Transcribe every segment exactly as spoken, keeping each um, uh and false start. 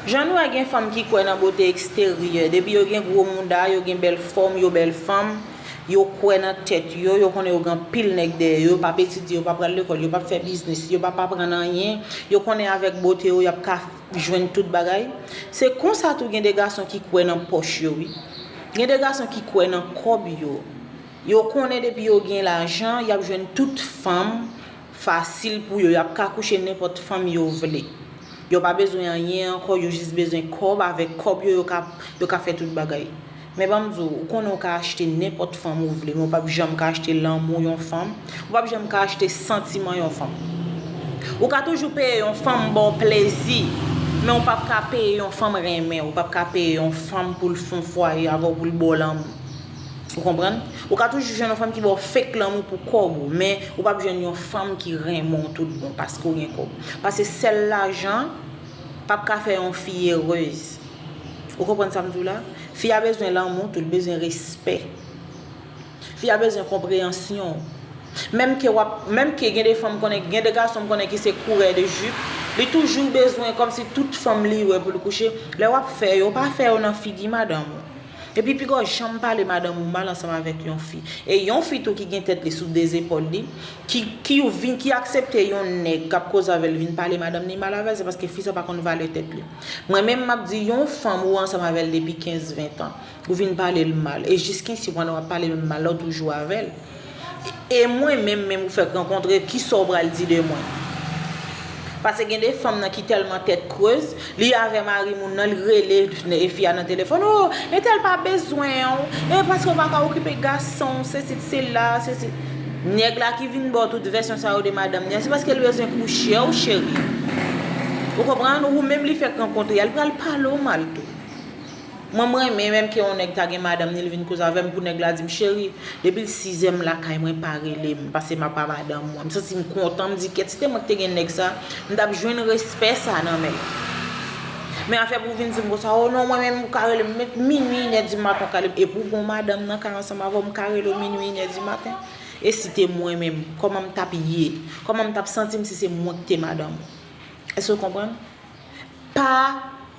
Jan nou wè gen fanm ki kwè nan bote eksteryè, depi yo gen gwo mouda, yo gen bèl fòm, yo bèl fanm, yo kwè nan tèt yo, yo konnen yo gen anpil nèg dèyè yo, yo p ap etidye, yo p ap pral lekòl, yo p ap fè biznis, yo p ap aprann anyen, yo konnen avèk bote yo, y ap ka jwenn tout bagay. Se konsa tou gen de gason ki kwè nan pòch yo, wi. Gen de gason ki kwè nan kòb yo. Yo konnen depi yo gen lajan, y ap jwenn tout fanm fasil pou yo. Y ap ka kouche nenpòt fanm yo vle. Yo pa bezwen anyen ankò, yo jis bezwen kòb. Avèk kòb yo, yo ka, yo ka fè tout bagay. Men ban m di w, ou konnen ou ka achte nenpòt fanm ou vle, men ou p ap janm ka achte lanmou yon fanm. Ou p ap janm ka achte santiman yon fanm. Ou ka toujou peye yon fanm ba w plezi, men ou p ap ka peye yon fanm renmen w. Ou p ap ka peye yon fanm pou l fon fwaye avè w, pou l ba w lanmou. Ou konprann? Ou ka toujou jwenn yon fanm ki ba w fake lanmou pou kòb ou, men ou p ap jwenn yon fanm ki renmen w tout bon paske w gen kòb. Paske sèl lajan p ap ka fè yon fi erez. Ou konprann sa m di w la? Fi a bezwen lanmou tou, l bezwen respè. Fi a bezwen konpreyansyon. Menm ke w ap, menm ke gen de fanm konnen, gen de gason m konnen ki se kourè de jip, li toujou bezwen kòmsi tout fanm li wè pou l kouche. Lè w ap fè yo, pa fè yo nan figi madanm ou. Epi piga w janm pale madanm ou mal ansanm avèk yon fi. E yon fi tou ki gen tèt li sou de zepòl li, ki, ki vin, ki aksepte yon nèg k ap koze avè l vin pale madanm li mal avè l, se paske fi sa pa konn valè tèt li. Mwen menm m ap di yon fanm ou ansanm avè l depi kenz, ven tan, ou vin pale l mal. E jiskensi pandan w ap pale l mal la, w toujou avè l. E mwen menm, menm ou fèk rankontre, kisa w pral di de mwen? Paske gen de fanm nan ki tèlman tèt krez, li avè mari moun nan, li rele fi a nan telefòn, o, entèl pa bezwen w, e paske w pa ka okipe gason w, sesi, sela, sesi. Nèg la ki vin ba w tout vèsyon sa yo de madanm li a, se paske l bezwen kouche w, cheri. Ou konprann? Ou menm li fèk rankontre a, li pral pale w mal tou. Mwen, m renmen menm ke yon nèg ta gen madanm ni, l vin koze avè m pou nèg la di m, cheri, depi l sizè m lakay mwen, pa rele m, paske m ap a madanm mwen. M santi m kontan, m di, kèt, si te mwen ki te gen nèg sa, m t ap jwenn respè sa nan men l. Men afè pou w vin di m konsa, o non, mwen menm, ou ka rele m, men minui, inè di maten, w ka rele m, epi w gen yon madanm nan kay ansanm avè w, m ka rele w minui, inè di maten. E si te mwen menm, kòman m t ap ye? Kòman m t ap santi m si se mwen ki te madanm ou? Èske w konprann? Pa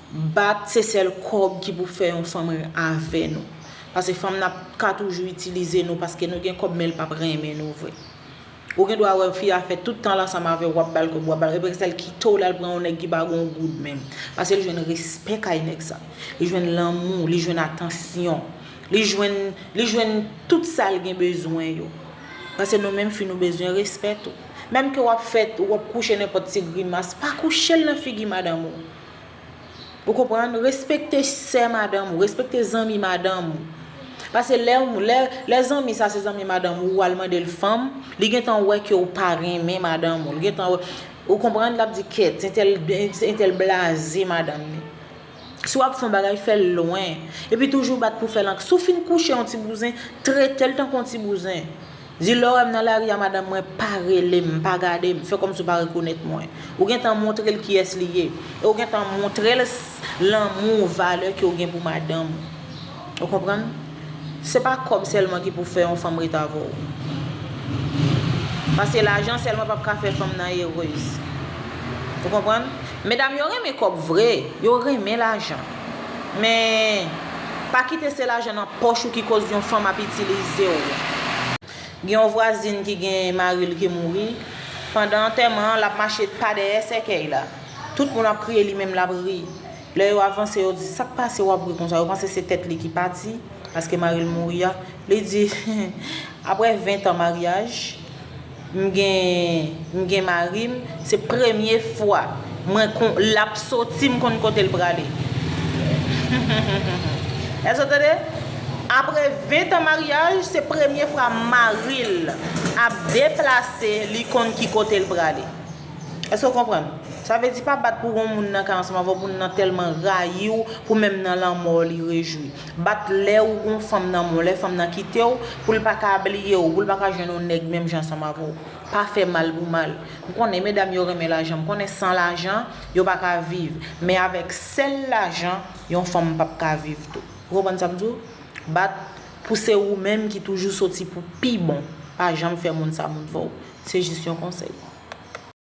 bat se sèl kòb ki pou fè yon fanm avè nou. Paske fanm nan ka toujou itilize nou paske nou gen kòb, men l p ap renmen nou vre. Ou gen dwa wè fi a fè tout tan l ansanm avè w, w ap ba l kòb, w ap ba l, epi sèl kite w lè l pran yon nèg ki pa gen yon goud menm. Paske l jwenn respè kay nèg sa. Li jwenn lanmou, li jwenn atansyon. Li jwenn, li jwenn tout sa l gen bezwen yo. Paske nou menm fi nou bezwen respè tou. Menm ke w ap fè, w ap kouche nenpòt ti grimas, pa kouche l nan figi madanm ou. Ou konprann? Respekte sè madanm ou, respekte zanmi madanm ou. Paske lè, lè, lè zanmi sa se zanmi madanm ou, ou al mande l fanm, li gentan wè ke w pa renmen madanm ou. Li gentan wè, ou konprann? L ap di, kèt, entèl, entèl blaze madanm li. Si w ap fè yon bagay, fè l lwen. Epi toujou bat pou fè l ank. Si w fin kouche yon ti bouzen, trete l tankou yon ti bouzen. Di, lè w wè m nan lari a, madanm mwen, pa rele m, pa gade m, fè kòmsi w pa rekonèt mwen. Ou gentan montre l kiyès li ye. E ou gentan montre l s-, lanmou, valè ke w gen pou madanm ou. Ou konprann? Se pa kòb sèlman ki pou fè yon fanm ret avè w. Paske lajan sèlman p ap ka fè fanm nan erez. Ou konprann? Medam yo renmen kòb vre, yo renmen lajan. Men, pa kite se lajan nan pòch ou ki koz yon fanm ap itilize w. Gen yon vwazin ki gen mari l ki mouri. Pandan antèman an, l ap mache pa dèyè sèkèy la. Tout moun ap kriye, li menm l ap ri. Lè yo avanse, yo di, sa k pase w ap ri konsa? Yo panse se tèt li ki pati, paske mari l mouri a. Li di, apre ven tan maryaj, m gen, m gen mari m, se premye fwa mwen kon, l ap soti, m konn kote l prale. Èske w tande? Apre ven tan maryaj, se premye fwa mari l ap deplase, li konn ki kote l prale. Èske w konprann? Sa vle di pa bat pou yon moun nan ka ansanm avè w, pou moun nan tèlman rayi w, pou menm nan lanmò w li rejwi. Bat lè ou gon fanm nan men w, lè fanm nan kite w, pou l pa ka bliye w, pou l pa ka jwenn yon nèg menm jan ansanm avè w. Pa fè mal pou mal. M konnen medam yo renmen lajan, m konnen san lajan, yo pa ka viv. Men avèk sèl lajan, yon fanm p ap ka viv tou. Ou konprann sa m di w? Bat pou se ou menm ki toujou soti pou pi bon. Pa janm fè moun sa moun vè w. Se jis yon konsèy.